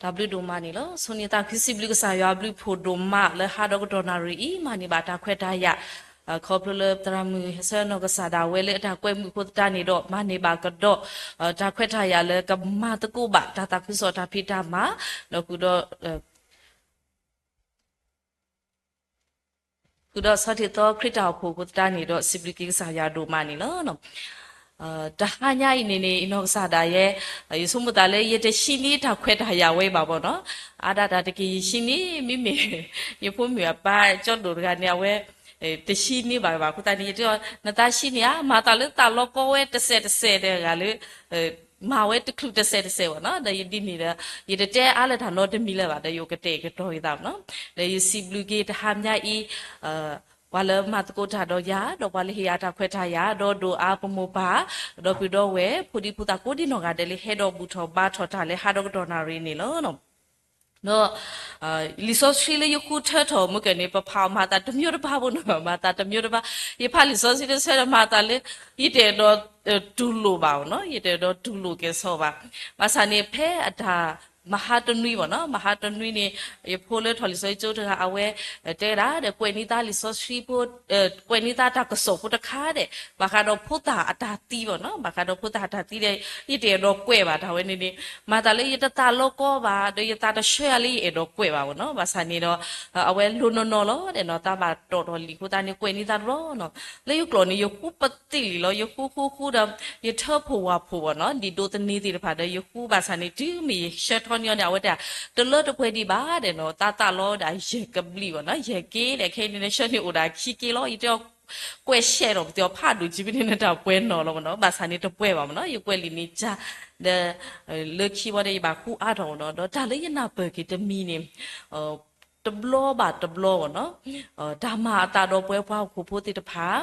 တၢ်ဘျုးဒိၣ်မးန့ၣ်လီၤ. ဆိန့ၢ်သးခု စံးဘျုးကစၢ်ယွၤအဘျုးဖှိၣ်ဒိၣ်မးလၢဟါဒီးကတီၢ်နၣ်ရံၣ်အံၤ မၤန့ၢ်ဘၣ်တၢ်ခွဲးတၢ်ယာ်, ခီဖျိလၢသရၣ်မုၣ်ဟဲဆၢနီၢ်ကစၢ်ဒၣ်ဝဲလၢအတၢ်ကွဲမုာ်အဃိသတးန့ၣ်ဒီး မၤန့ၢ်ဘၣ်ကဒီး တၢ်ခွဲးတၢ်ယာ်လၢကမၤသကိးဘၣ်တၢ်သးခုကစီၣ်တၢ်ဖံးတၢ်မၤ, ဒီးဃုာ်ဒီး ဃုာ်ဒီးဆီထံးသီခရံာ်တၢ်အိၣ်ဖှိၣ်အဃိသတးန့ၣ်ဒီး စံးဘျုးက့ၤကစၢ်ယွၤဒိၣ်မးန့ၣ်လီၤ. တဟါညါအံၤန့ၣ်န့ၣ် အနီၢ်ကစၢ်ဒၣ်ယဲ, ယဆိကမိၣ်သးလၢယတဟံးန့ၢ်တၢ်ခွဲးတၢ်ယာ်ဝဲဘၣ်ဘၣ်နီၤ, အါဒၣ်တၢ်တက့ၢ်ယဟံးန့ၢ် မ့မ့ၢ် ယဖိမုၣ်အပၢ်ကၠီဒိၣ်တဂၤန့ၣ် အဝဲ တဟံးန့ၢ်ဘၣ်ဘၣ်အဃိသတးန့ၣ် ယတဲအီၤ နသးဟံးန့ၢ်ဧါ, မၤသးလၢသးလီကီဝဲတစဲးတစဲးဒီးဂၤလၢ မၤဝဲတချုးတစဲးတစဲးဘၣ်နီၤ, ဒီးယဒ်န့ၣ်ဒီး ယတတဲအါလၢတၢ်နီတမံၤလၢၤဘၣ် ဒီးယအိၣ်ကတဲာ်ကတီၤယသးဘၣ်နီၤ, ဒီးယစံးဘျုးက့ၤတဟါညါအံၤ ပှၤလၢမၤသကိးတၢ်ဒီးယၤ ဒီးပှၤလၢဟ့ၣ်ယၤတၢ်ခွဲးတၢ်ယာ် ဒီးဒိၣ်အါပမိၢ်ပၢ် ဒီပုၢ်ဒီဝဲၢ် ဖိဒံဖိသၣ်ကိးဒံနီၢ်ဂၤဒဲးလၢ ဟဲဒီးဘူၣ်ထီၣ်ဘါထီၣ်တၢ်လၢဟါဒီးကတီၢ်နၣ်ရံၣ်န့ၣ်လီၤ. ဒီး လံာ်စီဆှံလၢယဃုထၢထီၣ်မ့ၢ်ကဲန့ၣ် ပဖးအီၤမၤသးတမံၤတဘၣ်ဖိနီၤ, မၤသးတမံၤတဘၣ်, ယဖးလံာ်စီဆှံတဆၢဒီးမၤသးလၢ ယတအဲၣ်ဒိး တူၢ်လိာ်ဘၣ်နီၤ, ယတအဲၣ်ဒိးတူၢ်လိာ်ကဲၤဆိးဘၣ်. ဘၣ်ဆၣ်န့ၣ် ဖဲအတၢ်မဟါတနွံဘၣ်နီၤ, မဟါတနွံန့ၣ် ယဖိလၢထီၣ်လံာ်စီဆှံကၠိတဂၤ အဝဲ တဲဝဲဒၣ်ဒီး ကွဲးန့ၢ်သးလံာ်စီဆှံဖိ ကွဲးန့ၢ်သးတၢ်ကစီၣ်ဖိတခါဒီး ဘၣ်ဃးဒီးဖိသၣ်အတၢ်သံဘၣ်နီၤ, ဘၣ်ဃးဒီးဖိသၣ်အတၢ်သံဒီး ယတအဲၣ်ဒိးကွဲးဘၣ်တၢ်ဝဲန့ၣ်န့ၣ်, မၤသးလၢယတသးလီကီဘၣ် ဒီးယသးတဆှၢလၢယအဲၣ်ဒိးကွဲးဘၣ်ဘၣ်နီၤ, ဘၣ်ဆၣ်န့ၣ်ဒီး အဝဲလိၤနီၢ်နီၢ်လီၤဒီးနီၤ, သးဘၣ်တီၣ်ထီၣ်လံာ်အဃိသတးန့ၣ် ကွဲးန့ၢ်သးတဘျီနီၤ, လၢယကျိာ်န့ၣ် ယဃုပသံၣ်လံလီၤ, ယဃုဃုဃုဒီး ယထၢဖှိၣ်ဝၣ်ဖှိၣ်ဘၣ်နီၤ, လံာ်ဒိးသန့ၤသ့ၣ်တဖၣ်ဒီး ယဃုဘၣ်ဆၣ်န့ၣ် တုၤမ့ၢ်ယဆှၢထီၣ်န့ၢ်အီၤန့ၣ် အဝဲတဲ တလၢတပှဲၤဒံးဘၣ်ဒီးနီၤ, သးသးလီဝဲဒၣ်ယဲၢ်ကဘျံးဘၣ်နီၤ, ယဲၢ်က့ဒီး ခဲအံၤန့ၣ် နဆှၢန့ၢ်အိၣ်ဒၣ်ခံက့လီၤ, ယတဲအီၤ ကွဲးရှဲဒီးပသ့ၣ်အီၤဖးဒိၣ်ကံဖဲန့ၣ် နတၢ်ပှဲၤနီၢ်လီၤဘၣ်နီၤ, ဘၣ်ဆၣ်န့ၣ်တပှဲၤဘၣ်မ့ၢ်နီၤ, ယကွဲးလံာ်န့ၣ်ကၢ် ဒီး လၢခံဘၣ်ဒီး ယဘၣ်ဃုအါထီၣ်နီၤ, ဒီးတၢ်လၢယနၢ်ပၢၢ်က့ၤတမံၤန့ၣ် တဘျီဘၣ်တဘျီဘၣ်နီၤ, တၢ်မၤအသးဒီးပဝဲပှၤဟီၣ်ခိၣ်ဖိသ့ၣ်တဖၣ်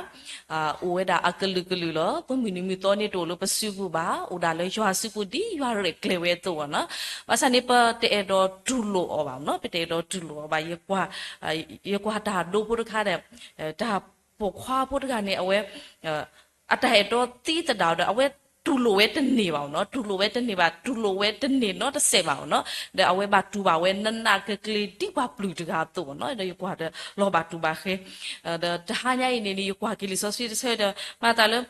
အိၣ်ဝဲဒၣ်အကလုာ်ကလုာ်လီၤ. ပမုၢ်နံၤမုၢ်သီန့ၣ် တအိၣ်လၢပစုပူၤဘၣ်, အိၣ်ဒၣ်လၢယွၤစုပူၤ ဒ်ယွၤရဲၣ်ကျဲၤဝဲအသိးဘၣ်နီၤ, ဘၣ်ဆၣ်န့ၣ် ပတအဲၣ်ဒိးတူၢ်လိာ်အီၤဘၣ်နီၤ, ပတအဲၣ်ဒိးတူၢ်လိာ်အီၤဘၣ်, ယကွၢ်တၢ်ဒိဖိတခါဒီး တၢ်ပိာ်ခွါဖိတဂၤန့ၣ် အဝဲ အတၢ်အဲၣ်ဒိးသံသဒၣ်ဒီး အဝဲတူၢ်လိာ်ဝဲတန့ၢ်ဘၣ်နီၤ, တူၢ်လိာ်ဝဲတန့ၢ်ဘၣ်, တူၢ်လိာ်ဝဲတန့ၢ်နီတစဲးဘၣ်နီၤ, ဒီးအဝဲဘၣ်တူၢ်ဘၣ်ဝဲနးနးကျ့ကျ့ ဒ်ပှၤပျုၢ်တဂၤအသိးဘၣ်နီၤ, ဒီးယကွၢ်ဒီးလီၤဘၣ်တူၢ်ဘၣ်ဃဲ, ဒီးတဟါညါအံၤန့ၣ်န့ၣ် ယကွၢ်က့ၤလံာ်စီဆှံတဆၢဒီး မၤသးလၢ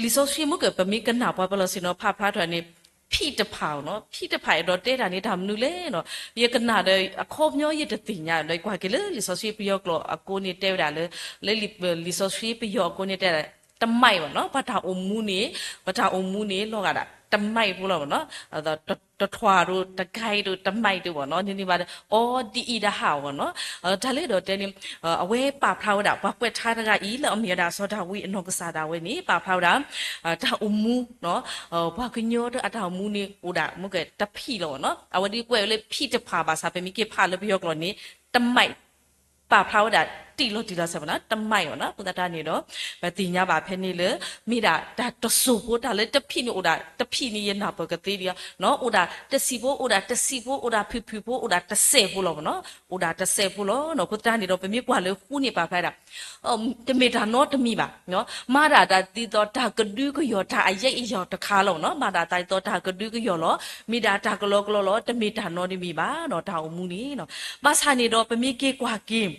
လံာ်စီဆှံမ့ၢ်ကဲ ပမ့ၢ်ကနၣ်ပှၤပလီၢ်ဆ့ၣ်နီၤ ဖးဖျါထီၣ်န့ၣ် ဖံးတဖၣ်နီၤ, ဖံးတဖၣ်အဲၣ်ဒိးတဲတၢ်န့ၣ် တၢ်မနုၤလဲၣ်နီၤ, ယကနၣ်ဒီးအခီပညီယတသ့ၣ်ညါဒီး ယကွၢ်က့ၤလၢလံာ်စီဆှံပယီၤကျိာ်အကိန့ၣ်တဲဝဲဒၣ်လၢ လၢလံာ်စီဆှံပယီၤအကိန့ၣ်တဲဒၣ် တမိုက်ဘၣ်နီၤ, ပှၤတၢ်အိၣ်မူန့ၣ် ပတၢ်အိၣ်မူန့ၣ် လီၤဂာ်ဒၣ် တမိုက်ဖိလီၤဘၣ်နီၤ, တထွးဒိၣ် တကဲဒိၣ် တမိုက်ဒိၣ်ဘၣ်နီၤ, န့ၣ်န့ၣ်ဘၣ်ဒီး အီဒ်အံၤဒၣ်ဟးဘၣ်နီၤ, တၢ်လၢအဲၣ်ဒိးတဲန့ၣ် အဝဲပာ်ဖျါဝဲဒၣ် ပှၤကွဲးထါတဂၤအံၤ လၢအမ့ၢ်ဝဲဒၣ်စီၤဒၤဝံးအနီၢ်ကစၢ်ဒၣ်ဝဲန့ၣ် ပာ်ဖျါဝဲဒၣ် တၢ်အိၣ်မူ ပှၤကညီတၢ်အတၢ်အိၣ်မူန့ၣ် အိၣ်ဒၣ်မ့ၢ်ကဲတဖံးလီၤဘၣ်နီၤ, အဝဲဒ်ကွဲးဝဲလၢဖံးတဖၣ်ဘၣ်ဆၣ် ပမ့ၢ်က့ၤဖးလၢပယီၤကျိာ်န့ၣ် တမိုက် ပာ်ဖျါဝဲဒၣ်တံၢ်လီၤတံၢ်လီၤဆဲးဘၣ်နီၤ, တမိုက်ဘၣ်နီၤ, အဃိသတးန့ၣ်ဒီး ပသ့ၣ်ညါဘၣ်ဖဲန့ၣ်လၢ မ့ၢ်ဒၣ်တၢ်တစိၢ်ဖိ တၢ်လၢတဖံးန့ၣ်အိၣ်ဒၣ်တဖံးန့ၣ် ယနၢ်ပၢၢ်ကသ့ဒံးနီၤ, အိၣ်ဒၣ်တဆံးဖိ အိၣ်ဒၣ်တဆံးဖိ အိၣ်ဒၣ်ဖုၣ်ဖုၣ်ဖိ အိၣ်ဒၣ်တစဲးဖိလီၤဘၣ်နီၤ, အိၣ်ဒၣ်တစဲးဖိလီၤနီၤ, အဃိသတးန့ၣ်ဒီး ပမ့ၢ်ကွၢ်လၢဃုန့ၣ်ပာ်ဖျါဒၣ် တမ့ၢ်တၢ်နီတမံၤဘၣ်, မၤဒၣ်တၢ်ဒ်သိးတၢ်ကဒုကယီၤ တၢ်အယဲၢ်အယီၤတခါလီၤနီၤ, မၤဒၣ်တၢ်ဒ်သိးတၢ်ကဒုကယီၤလီၤ, မ့ၢ်ဒၣ်တၢ်ကလီကလီလီၤ, တမ့ၢ်တၢ်နီတမံၤဘၣ်နီၤ, တၢ်အိၣ်မူန့ၣ်နီၤ, ဘၣ်ဆၣ်န့ၣ်ဒီး ပမ့ၢ်က့ၤကွၢ်က့ၤ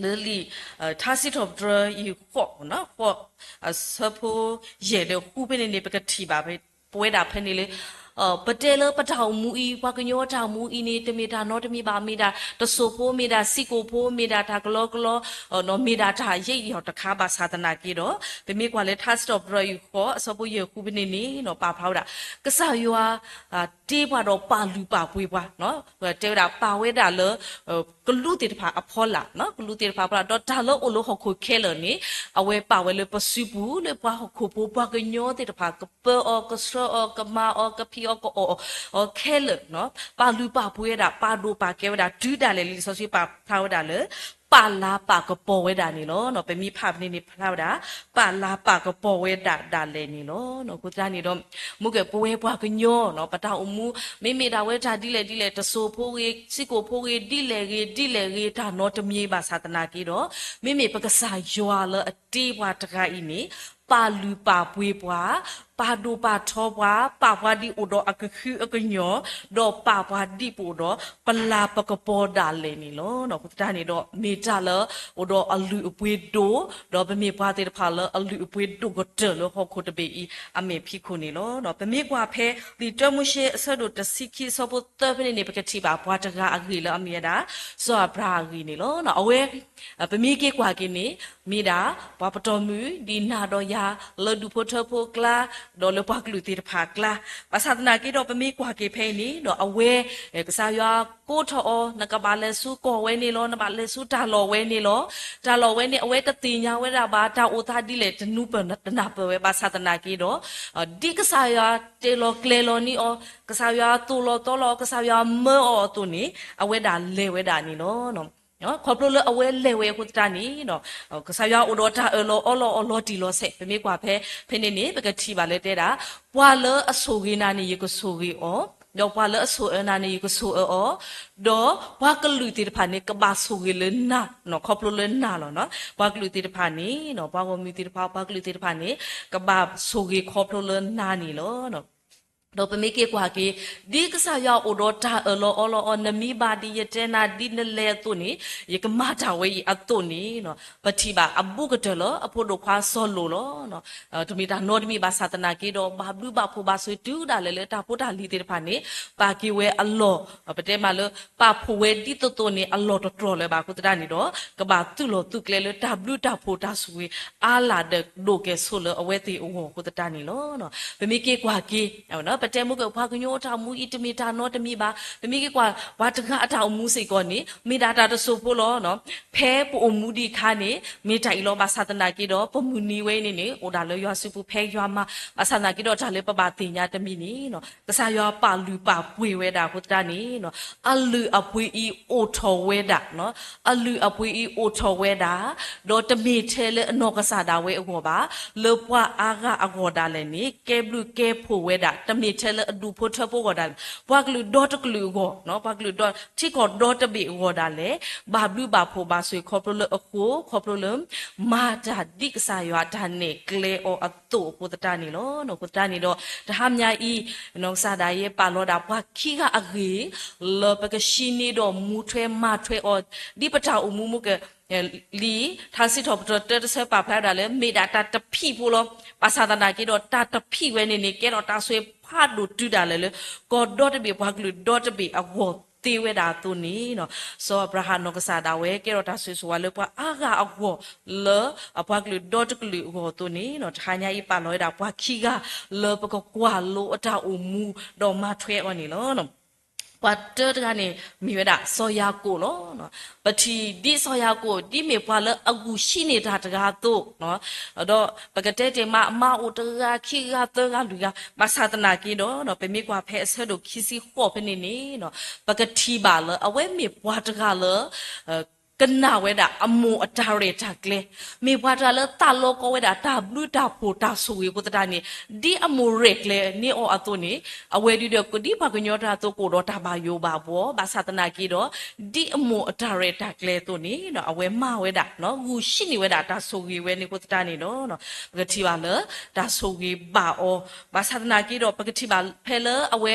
လၢလံာ် ထါစံးထီၣ်ပတြၢၤအံၤဃိး ဃိး အဆၢဖိယဲၢ်ဒီးဃုဖဲန့ၣ်န့ၣ် ပကထံၣ်ဘၣ် ပဝဲဒၣ်ဖဲန့ၣ်လၢ ပတဲလၢပတၢ်အိၣ်မူအံၤ ပှၤကညီတၢ်အိၣ်မူအံၤန့ၣ် တမ့ၢ်တၢ်နီတမံၤဘၣ်, မ့ၢ်ဒၣ်တစိၢ်ဖိ မ့ၢ်ဒၣ်စံးကိာ်ဖိ မ့ၢ်ဒၣ်တၢ်ကလီကလီ မ့ၢ်ဒၣ်တၢ်ယဲၢ်အယီၤတခါဘၣ်ဆၣ်သနာ်က့ဒီး ပမ့ၢ်ကွၢ်လၢထါစံးထီၣ်ပတြၢၤအံၤဃိး အဆၢဖိယဲၢ်ဃုဖဲန့ၣ်န့ၣ် ပာ်ဖျါဝဲဒၣ် ကစၢ်ယွၤ တ့ပှၤဒီးပာ်လုၢ်ပာ်ပှ့ၤပှၤ တဲဝဲဒၣ်ပာ်ဝဲဒၣ်လၢ ကလူးသ့ၣ်တဖၣ်အဖီလာ်, ကလူးသ့ၣ်တဖၣ်အဖီလာ် ဒီးတၢ်လၢအိၣ်လၢဟီၣ်ခိၣ်ခဲလၢာ်န့ၣ် အဝဲပာ်ဝဲလၢပစုပူၤ လၢပှၤဟီၣ်ခိၣ်ဖိ ပှၤကညီသ့ၣ်တဖၣ် ကပၢအီၤ ကဆှၢအီၤ ကမၤအီၤ ကဖံးအီၤကအီၣ်အီၤခဲလၢာ်, ပာ်လုၢ်ပာ်ပှ့ၤဝဲဒၣ် ပာ်ဒိၣ်ပာ်ကဲဝဲဒၣ် တုၤဒၣ်လဲာ်လံာ်စီဆှံပာ်ဖျါဝဲဒၣ်လၢ ပာ်လၤပာ်ကပီၤဝဲဒၣ်န့ၣ်လီၤ. ပမ့ၢ်ဖးဖဲန့ၣ်န့ၣ် ဖျါဝဲဒၣ် ပာ်လၤပာ်ကပီၤဝဲဒၣ်ဒၣ်လဲာ်န့ၣ်လီၤ. အဃိသတးန့ၣ်ဒီး မ့ၢ်ကဲပဝဲပှၤကညီ ပတၢ်အိၣ်မူ မ့မ့ၢ်ဒၣ်ဝဲတၢ်ဒ်လဲၣ်ဒ်လဲၣ် တစိၢ်ဖိဂ့ၤ စံးကိာ်ဖိဂ့ၤ ဒ်လဲၣ်ဂ့ၤ ဒ်လဲၣ်ဂ့ၤ တၢ်နီတမံၤဘၣ်ဆၣ်သနာ်က့ဒီး မ့မ့ၢ်ပကစၢ်ယွၤလၢအတ့ပှၤတဂၤအံၤန့ၣ် ပာ်လုၢ်ပာ်ပှ့ၤပှၤ, ပာ်ဒိၣ်ပာ်ထီပှၤ, ပာ်ပှၤဒ်အိၣ်ဒီးအကဟုအကညီၢ်, ဒီးပာ်ပှၤဒ်ပအိၣ်ဒီးပလၤပကပီၤဒၣ်လဲာ်န့ၣ်လီၤ. အဃိသတးန့ၣ်ဒီး မ့ၢ်တၢ်လၢအိၣ်ဒီးအလုၢ်အပှ့ၤဒိၣ်, ဒီးပမ့ၢ်ပှၤသ့ၣ်တဖၣ်လၢအလုၢ်အပှ့ၤဒိၣ်ကတၢၢ်လၢဟီၣ်ခိၣ်တဘ့ၣ်အံၤအမဲာ်ဖံးခိၣ်န့ၣ်လီၤ. ပမ့ၢ်ကွၢ်ဖဲလံာ်တၢမိၤၡ့အဆၢဒိၣ်တဆံခံအဆၢဖိသၢဖဲန့ၣ်န့ၣ် ပကထံၣ်ဘၣ်ပှၤတဂၤအဂ့ၢ်လၢအမ့ၢ်ဝဲဒၣ် စီၤအၤဘြၤဟၣ်အဂ့ၢ်န့ၣ်လီၤ. အဝဲ ပမ့ၢ်က့ၤကွၢ်က့ၤန့ၣ် မ့ၢ်ဒၣ်ပှၤပတီၢ်မုၢ်ဒ်နၤဒီးယၤ လၢဒူၣ်ဖိထၢဖိအကျါ, ဒီးလၢပှၤကလုာ်သ့ၣ်တဖၣ်အကျါ, ဘၣ်ဆၣ်သနာ်က့ဒီး ပမ့ၢ်ကွၢ်က့ၤဖဲအံၤန့ၣ်ဒီး အဝဲ ကစၢ်ယွၤကိးထီၣ်အီၤ, နကဘၣ်လဲၤဆူကီၢ်ဝဲန့ၣ်လီၤ, နဘၣ်လဲၤဆူတၢ်လီၢ်ဝဲန့ၣ်လီၤ. တၢ်လီၢ်ဝဲန့ၣ် အဝဲတသ့ၣ်ညါဝဲဒၣ်ဘၣ်, တၢ်အိၣ်သးဒ်လဲၣ် တနူၤပၢၢ်တနၢ်ပၢၢ်ဝဲ, ဘၣ်ဆၣ်သနာ်က့ဒီး ဒ်ကစၢ်ယွၤတဲလီၤကျဲၤလီၤန့ၢ်အီၤ, ကစၢ်ယွၤသိၣ်လီၤသီလီၤအီၤ, ကစၢ်ယွၤမၢအီၤအသိးန့ၣ် အဝဲဒၣ်လဲၤဝဲဒၣ်န့ၣ်လီၤ. ခီဖျိလၢအဝဲလဲၤဝဲအဃိသတးန့ၣ် ကစၢ်ယွၤအိၣ်ဒီးတၢ်အၢၣ်လီၤအီလီၤအီၤလီၤတံၢ်လီၤဆဲး, ပမ့ၢ်ကွၢ်ဖဲ ဖဲန့ၣ်န့ၣ် ပကထံၣ်ဘၣ်လၢတဲဒၣ်, ပှၤလၢအဆိၣ်ဂ့ၤနၤန့ၣ် ယကဆိၣ်ဂ့ၤအီၤ, ဒီးပှၤလၢအဆိၣ်အၢနၤန့ၣ် ယကဆိၣ်အၢအီၤ, ဒီးပှၤကလုာ်သ့ၣ်တဖၣ်န့ၣ် ကဘၣ်ဆိၣ်ဂ့ၤလၢနၤ, ခီဖျိလၢနၤလီၤ. ပှၤကလုာ်သ့ၣ်တဖၣ်န့ၣ် ပှၤဂီၢ်မုၢ်သ့ၣ်တဖၣ်, ပှၤကလုာ်သ့ၣ်တဖၣ်န့ၣ် ကဘၣ်ဆိၣ်ဂ့ၤခီဖျိလၢနၤန့ၣ်လီၤ. ဒီးပမ့ၢ်က့ၤကွၢ်က့ၤ ဒ်ကစၢ်ယွၤအိၣ်ဒီးတၢ်အၢၣ်လီၤအီလီၤအီၤ, နမံဘၣ်ဒ်ယတဲနၤဒ်နလဲၤအသိးန့ၣ် ယကမၤတၢ်ဝဲအံၤအသိးန့ၣ်, ပထံၣ်ဘၣ်အဘူးကတၢၢ်လၢအဖိဒိၣ်ခွါစီၤလိာ်လီၤ. တမ့ၢ်တၢ်နီတမံၤဘၣ်ဆၣ်သနာ်က့ဒီး ဘၣ်ဘျုးဘၣ်ဖှိၣ်ဘၣ်ဆိၣ်ဂ့ၤတုၤဒၣ်လဲာ်လၢတၢ်ဖိတၢ်လံၤသ့ၣ်တဖၣ်န့ၣ် ပာ်က့ၤဝဲအလီၢ်, ပတဲမးလၢ ပာ်ဖှိၣ်ဝဲဒ်သိးသိးန့ၣ် အလီၢ်တတြီၢ်လၢၤဘၣ်အဃိသတးန့ၣ်ဒီး ကဘၣ်သုးလီၢ်သုးကျဲလၢတၢ်ဘျုးတၢ်ဖှိၣ်တၢ်ဆိၣ်ဂ့ၤ အါလၢ်ဒီးဒိၣ်ကဲၣ်ဆိးလၢအဝဲသ့ၣ်အဂီၢ်အဃိသတးန့ၣ်လီၤ. ပမ့ၢ်က့ၤကွၢ်က့ၤ ပတဲမုၢ်က့ၤပှၤကညီအတၢ်အိၣ်မူအံၤ တမ့ၢ်တၢ်နီတမံၤဘၣ်, ပမ့ၢ်က့ၤကွၢ် ပှၤတဂၤအတၢ်အိၣ်မူစ့ၢ်ကီးန့ၣ် မ့ၢ်ဒၣ်တၢ်တစိၢ်ဖိလီၤ. ဖဲပအိၣ်မူဒံးအခါန့ၣ် မ့ၢ်တၢ်အံၤလီၤ. ဘၣ်ဆၣ်သနာ်က့ဒီး ပမုၢ်နံၤဝဲအံၤန့ၣ်န့ၣ် အိၣ်ဒၣ်လၢယွၤစုပူၤဖဲယွၤမၤ, ဘၣ်ဆၣ်သနာ်က့ဒီး တၢ်လၢပဘၣ်သ့ၣ်ညါတမံၤန့ၣ် ကစၢ်ယွၤပာ်လုၢ်ပာ်ပှ့ၤဝဲဒၣ်အဃိသတးန့ၣ် အလုၢ်အပှ့ၤအံၤအိၣ်ထီၣ်ဝဲဒၣ်, အလုၢ်အပှ့ၤအံၤအိၣ်ထီၣ်ဝဲဒၣ်, ဒီးတမ့ၢ်ထဲလၢအနီၢ်ကစၢ်ဒၣ်ဝဲအဂီၢ်ဘၣ်, လၢပှၤအါဂၤအဂီၢ်ဒၣ်လဲာ်န့ၣ် ကဲဘျုးကဲဖှိၣ်ဝဲဒၣ်, တမ့ၢ်ထဲလၢအဒူၣ်ဖိထၢဖိအဂီၢ်ဒၣ်လဲာ်, ပှၤကလုာ်ဒီတကလုာ်အဂီၢ်, ပှၤကလုာ်ဒီထံကီၢ်ဒီတဘ့ၣ်အဂီၢ်ဒၣ်လဲာ် ဘၣ်ဘျုးဘၣ်ဖှိၣ်ဘၣ်ဆိၣ်ဂ့ၤခီဖျိလၢအဃိ, ခီဖျိလၢ မၤတၢ်ဒ်ကစၢ်ယွၤတၢ်နဲၣ်ကျဲအီၤအသိးအဃိသတးန့ၣ်လီၤ. အဃိသတးန့ၣ်ဒီး တဟါမညါအံၤ နီၢ်ကစၢ်ဒၣ်ယဲပာ်လီၤဒၣ်ပှၤခံဂၤအဂ့ၢ် လၢပကဟံးန့ၢ်ဒီးမူထွဲမၤထွဲအီၤ ဒ်ပတၢ်အိၣ်မူမူက လံာ်ထါစံးထီၣ်ပတြၢၤတၢတဆၢပာ်ဖျါဝဲဒၣ်လၢ မ့ၢ်ဒၣ်တၢ်တဖံးဖိလီၤ. ဘၣ်ဆၣ်သနာ်က့ဒီး တၢ်တဖံးဝဲန့ၣ်န့ၣ် ကဲထီၣ်တၢ်ဆိၣ်ဂ့ၤဖးဒိၣ်တုၤဒၣ်လဲာ်လၢ ကီၢ်ဒီတဘ့ၣ်ပှၤကလုာ်ဒီတဘ့ၣ်အဂီၢ်သ့ဝဲဒၣ်အသိးန့ၣ် စီၤအၤဘြၤဟၣ်နီၢ်ကစၢ်ဒၣ်ဝဲ ကဲထီၣ်တၢ်ဆိၣ်ဂ့ၤဆိၣ်ဝါလၢပှၤအါဂၤအဂီၢ် လၢအပှၤကလုာ်ဒီတကလုာ်အဂီၢ်အသိးန့ၣ် တဟါညါအံၤပာ်လီၤဝဲဒၣ်ပှၤခံဂၤ လၢပကကွၢ်လိအတၢ်အိၣ်မူ ဒီးမၤထွဲအီၤန့ၣ်လီၤ. ပှၤတၢတဂၤန့ၣ် မ့ၢ်ဝဲဒၣ်စီၤယၤကိာ်လီၤ. ပထံၣ်ဒ်စီၤယၤကိာ် ဒ်မ့ၢ်ပှၤလၢအဂုာ်ဟံးန့ၢ်တၢ်တဂၤအသိး, ဒီးပကတဲတ့ၢ်မး အမါအိၣ်တဂၤ ခံဂၤ သၢဂၤ လွံၢ်ဂၤ, ဘၣ်ဆၣ်သနာ်က့ဒီး ပမ့ၢ်ကွၢ်ဖဲအဆၢဒိၣ်ခံဆံဃိးဖဲန့ၣ်န့ၣ် ပကထံၣ်ဘၣ်လၢ အဝဲမ့ၢ်ပှၤတဂၤလၢ ကနၣ်ဝဲဒၣ်အမိၢ်အတၢ်ရဲၣ်တၢ်ကျဲၤ, မ့ၢ်ပှၤတဂၤလၢသးလီကီဝဲဒၣ်တၢ်ဘျုးတၢ်ဖှိၣ်တၢ်ဆိၣ်ဂ့ၤအဃိသတးန့ၣ် ဒ်အမိၢ်ရဲၣ်ကျဲၤန့ၢ်အီၤအသိးန့ၣ် အဝဲဒုးဒီး ဒ်ပှၤကညီတဂၤအသိးကအိၣ်ဒီးတၢ်ဘၣ်ယိၣ်ဘၣ်ဘှီ, ဘၣ်ဆၣ်သနာ်က့ဒီး ဒ်အမိၢ်အတၢ်ရဲၣ်တၢ်ကျဲၤအသိးန့ၣ် အဝဲမၤဝဲဒၣ် ဂုာ်ဟံးန့ၢ်ဝဲဒၣ်တၢ်ဆိၣ်ဂ့ၤဝဲန့ၣ်အဃိသတးန့ၣ်ဒီး ပကထံၣ်ဘၣ်လၢ တၢ်ဆိၣ်ဂ့ၤဘၣ်အီၤ, ဘၣ်ဆၣ်သနာ်က့ဒီး ပကထံၣ်ဘၣ်ဖဲလၢအဝဲ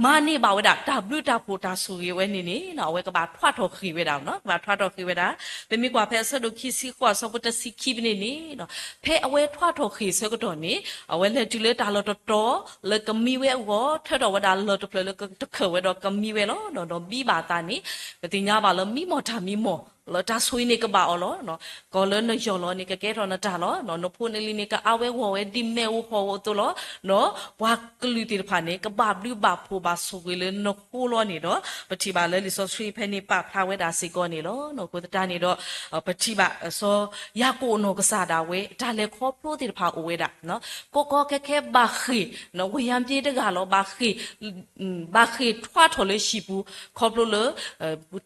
မၤန့ၢ်ဘၣ်ဝဲဒၣ် တၢ်ဘျုးတၢ်ဖှိၣ်တၢ်ဆိၣ်ဂ့ၤဝဲန့ၣ်န့ၣ် အဝဲကဘၣ်ထွးထီၣ်ဃ့ၢ်ဝဲဒၣ်, ကဘၣ်ထွးထီၣ်ဃ့ၢ်ဝဲဒၣ်, ပမ့ၢ်ကွၢ်ဖဲအဆၢဒိၣ်ခံဆံဃိးအဆၢဖိတဆံခံဖဲန့ၣ်န့ၣ် ဖဲအဝဲထွးထီၣ်ဃ့ၢ်ဆၢကတီၢ်န့ၣ် အဝဲလဲၤတုၤလၢတၢ်လီၢ်တတီၤ လၢကမံဝဲအဂီၢ် ထၢထီၣ်ဝဲဒၣ်လၢၢ်တဖျၢၣ်လၢကတခၢၣ်ဝဲဒီးကမံဝဲလီၤ. ဒီးဘံဘၣ်အသးန့ၣ် ပသ့ၣ်ညါဘၣ်လၢမံမီၢ်တၢ်မံမီၢ် လၢတၢ်ဆိၣ်ဂ့ၤန့ၣ်ကဘၣ်အီၤလီၤ. ကီၢ်လၢနယီၢ်လီၤန့ၣ် ကကဲထီၣ်နတၢ်လီၤ. နဖိနလံၤန့ၣ် ကအါဝဲဂီၢ်ဝဲဒ်မ့ၣ်အူဟီၣ်အသိးလီၤ. ပှၤကလုာ်သ့ၣ်တဖၣ်န့ၣ် ကဘၣ်ဘျုးဘၣ်ဖှိၣ်ဘၣ်ဆိၣ်ဂ့ၤလၢနဃိလီၤန့ၣ်ဒီး ပထံၣ်ဘၣ်လၢလံာ်စီဆှံဖဲန့ၣ်ပာ်ဖျါဝဲဒၣ်စ့ၢ်ကီးန့ၣ်လီၤ. အဃိသတးန့ၣ်ဒီး ပထံၣ်ဘၣ်စီၤယၤကိာ်နီၢ်ကစၢ်ဒၣ်ဝဲ တၢ်လဲၤခီဖျိသ့ၣ်တဖၣ်အိၣ်ဝဲဒၣ် ကီကီခဲခဲဘၣ်ဃ့ၢ်, ဝ့ၢ်ယါမ့တဂၤလီၤ ဘၣ်ဃ့ၢ်, ဘၣ်ဃ့ၢ်ထွးထီၣ်လၢဟံၣ်ပူၤ ခီဖျိလၢ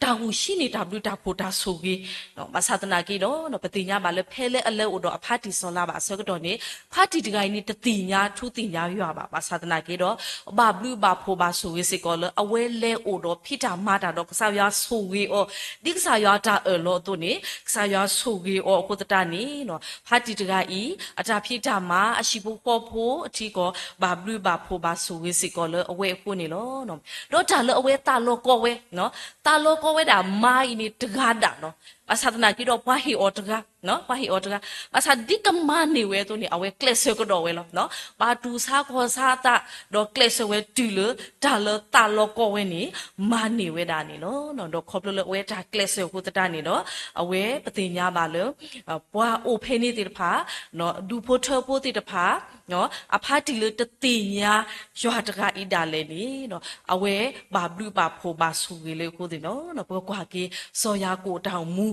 တၢ်ဂုာ်ဟံးန့ၢ်တၢ်ဘျုးတၢ်ဖှိၣ်တၢ်ဆိၣ် ဘၣ်ဆၣ်သနာ်က့ဒီး ပသ့ၣ်ညါဘၣ်လၢဖဲလၢအလဲၤအိၣ်ဒီးအဖါတံၢ်စီၤလါဘၣ်အဆၢကတီၢ်န့ၣ် ဖါတံၢ်တဂၤအံၤန့ၣ် တသ့ၣ်ညါထူသ့ၣ်ညါယွၤဘၣ်. ဘၣ်ဆၣ်သနာ်က့ဒီး ဘၣ်ဘျုးဘၣ်ဖှိၣ်ဘၣ်ဆိၣ်ဂ့ၤစ့ၢ်ကီးလၢ အဝဲလဲၤအိၣ်ဒီးဖံးတၢ်မၤတၢ်ဒီးကစၢ်ယွၤဆိၣ်ဂ့ၤအီၤ, ဒ်ကစၢ်ယွၤတၢ်အၢၣ်လီၤအသိးန့ၣ် ကစၢ်ယွၤဆိၣ်ဂ့ၤအီၤအဃိသတးန့ၣ် ဖါတံၢ်တဂၤအံၤ အတၢ်ဖံးတၢ်မၤ အဟံၣ်ဖိဃီဖိအထံအကီၢ် ဘၣ်ဘျုးဘၣ်ဖှိၣ်ဘၣ်ဆိၣ်ဂ့ၤစ့ၢ်ကီးလၢအဝဲအဃိန့ၣ်လီၤ. ဒီးတၢ်လၢအဝဲသးလီၤကီဝဲ, သးလီၤကီဝဲဒၣ်မါအံၤန့ၣ်တဂၤဒၣ်လီၤ. ဘၣ်ဆၣ်သနာ်က့ဒီးပှၤဟ့ၣ်အီၤတဂၤ, ပှၤဟ့ၣ်အီၤတဂၤ, ဘၣ်ဆၣ်ဒ်ကမၤန့ၢ်ဝဲအသိးန့ၣ် အဝဲကျဲးစၢးကဒီးဝဲလီၤ. ပာ်တူၢ်ဆါခီၣ်ဆါအသး ဒီးကျဲးစၢးဝဲတုၤလၢ တၢ်လၢသးလီၤကီဝဲန့ၣ် မၤန့ၢ်ဝဲဒၣ်န့ၣ်လီၤ. ဒီးခီဖျိလၢအဝဲတၢ်ကျဲးစၢးအဃိသတးန့ၣ်ဒီး အဝဲပသ့ၣ်ညါဘၣ်လၢ ပှၤအိၣ်ဖဲန့ၣ်သ့ၣ်တဖၣ် ဒူၣ်ဖိထၢဖိသ့ၣ်တဖၣ် အဖါတံၢ်လၢတသ့ၣ်ညါယွၤတဂၤအံၤဒၣ်လဲာ်န့ၣ် အဝဲဘၣ်ဘျုးဘၣ်ဖှိၣ်ဘၣ်ဆိၣ်ဂ့ၤလၢအဃိန့ၣ်လီၤ. ပကကွၢ်က့ၤ စီၤယၤကိာ်အတၢ်အိၣ်မူ,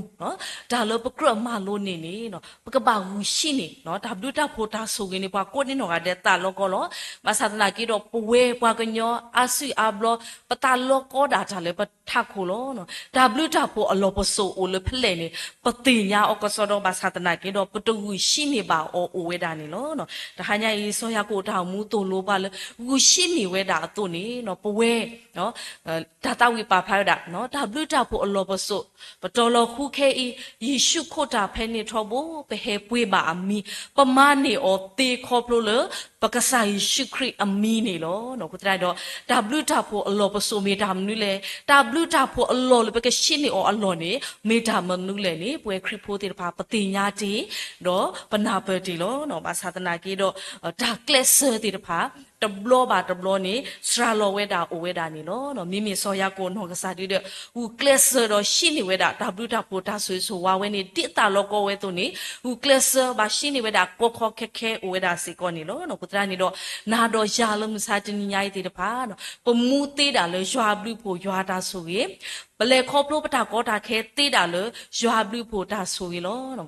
တၢ်လၢပကြၢးမၤလိန့ၢ်န့ၣ် ပကဘၣ်ဂုာ်ဟံးန့ၢ် တၢ်ဘျုးတၢ်ဖှိၣ်တၢ်ဆိၣ်ဂ့ၤန့ၣ် ပှၤကိးန့ၢ်နီၢ်ဂၤဒဲးသးလီၤကီလီၤ. ဘၣ်ဆၣ်သနာ်က့ဒီး ပဝဲပှၤကညီအါစုအါဘျီ ပသးလီၤကီဒၣ်တၢ်လၢပထးခိၣ်လီၤ. တၢ်ဘျုးတၢ်ဖှိၣ်အလီၢ်ပစိာ်အိၣ်လၢဖဲလဲၣ်န့ၣ် ပသ့ၣ်ညါအီၤကစီဒီ ဘၣ်ဆၣ်သနာ်က့ဒီး ပတဂုာ်ဟံးန့ၢ်ဘၣ်အီၤအိၣ်ဝဲဒၣ်န့ၣ်လီၤ. တဟါညါအံၤ စီၤယၤကိာ်အတၢ်အိၣ်မူသိၣ်လိပှၤလၢ ဂုာ်ဟံးန့ၢ်ဝဲဒၣ်အသိးန့ၣ် ပဝဲ တၢ်သးဝံၣ်ပာ်ဖျါဝဲဒၣ် တၢ်ဘျုးတၢ်ဖှိၣ်အလီၢ်ပစိာ် ပတီၤလီၤဃူခဲအံၤ ယ့ၣ်ၡူးခိၣ်တၢ်ဖဲန့ၣ်ထီဘိ ပဟဲပှ့ၤဘၣ်အမံၤ ပမၤန့ၢ်အီၤသ့ခီဖျိလၢ ပကစၢ်ယ့ၣ်ၡူးခရံာ်အမံၤန့ၣ်လီၤ. အဃိသတးဒီး တၢ်ဘျုးတၢ်ဖှိၣ်အလီၢ်ပစိာ်မ့ၢ်တၢ်မနုၤလဲၣ်, တၢ်ဘျုးတၢ်ဖှိၣ်အလီၢ်လၢပကဟံးန့ၢ်အီၤအလီၢ်န့ၣ် မ့ၢ်တၢ်မနုၤလဲၣ်န့ၣ် ပဝဲခရံာ်ဖိသ့ၣ်တဖၣ် ပသ့ၣ်ညါတ့ၢ် ဒီးပနၢ်ပၢၢ်တ့ၢ်လီၤ. ဘၣ်ဆၣ်သနာ်က့ဒီး တၢ်ကျဲးစၢးသ့ၣ်တဖၣ် တဘျီဘၣ်တဘျီန့ၣ် စှၤလီၤဝဲဒၣ်အိၣ်ဝဲဒၣ်န့ၣ်လီၤ. မ့မ့ၢ်စီၤယၤကိာ်နီၢ်ကစၢ်ဒုဒီး ဂုာ်ကျဲးစၢးဒီးဟံးန့ၢ်ဝဲဒၣ် တၢ်ဘျုးတၢ်ဖှိၣ်တၢ်ဆိၣ်ဂ့ၤဆိၣ်ဝါဝဲန့ၣ် ဒ်အသးလီၤကီဝဲအသိးန့ၣ် ဂုာ်ကျဲးစၢးဘၣ်ဟံးန့ၢ်ဝဲဒၣ်ကီခီခဲခဲအိၣ်ဝဲဒၣ်စ့ၢ်ကီးန့ၣ်လီၤ. အဃိသတးန့ၣ်ဒီး နၤဒီးယၤလၢမုၢ်ဆါတနံၤညါအံၤသ့ၣ်တဖၣ် ပမူသ့ဒၣ်လၢယွၤအဘျုးအဖှိၣ်ယွၤအတၢ်ဆိၣ်ဂ့ၤ, ပလဲၤခီဖျိပတၢ်ကီတၢ်ခဲသ့ဒၣ်လၢယွၤအဘျုးအဖှိၣ်တၢ်ဆိၣ်ဂ့ၤလီၤ.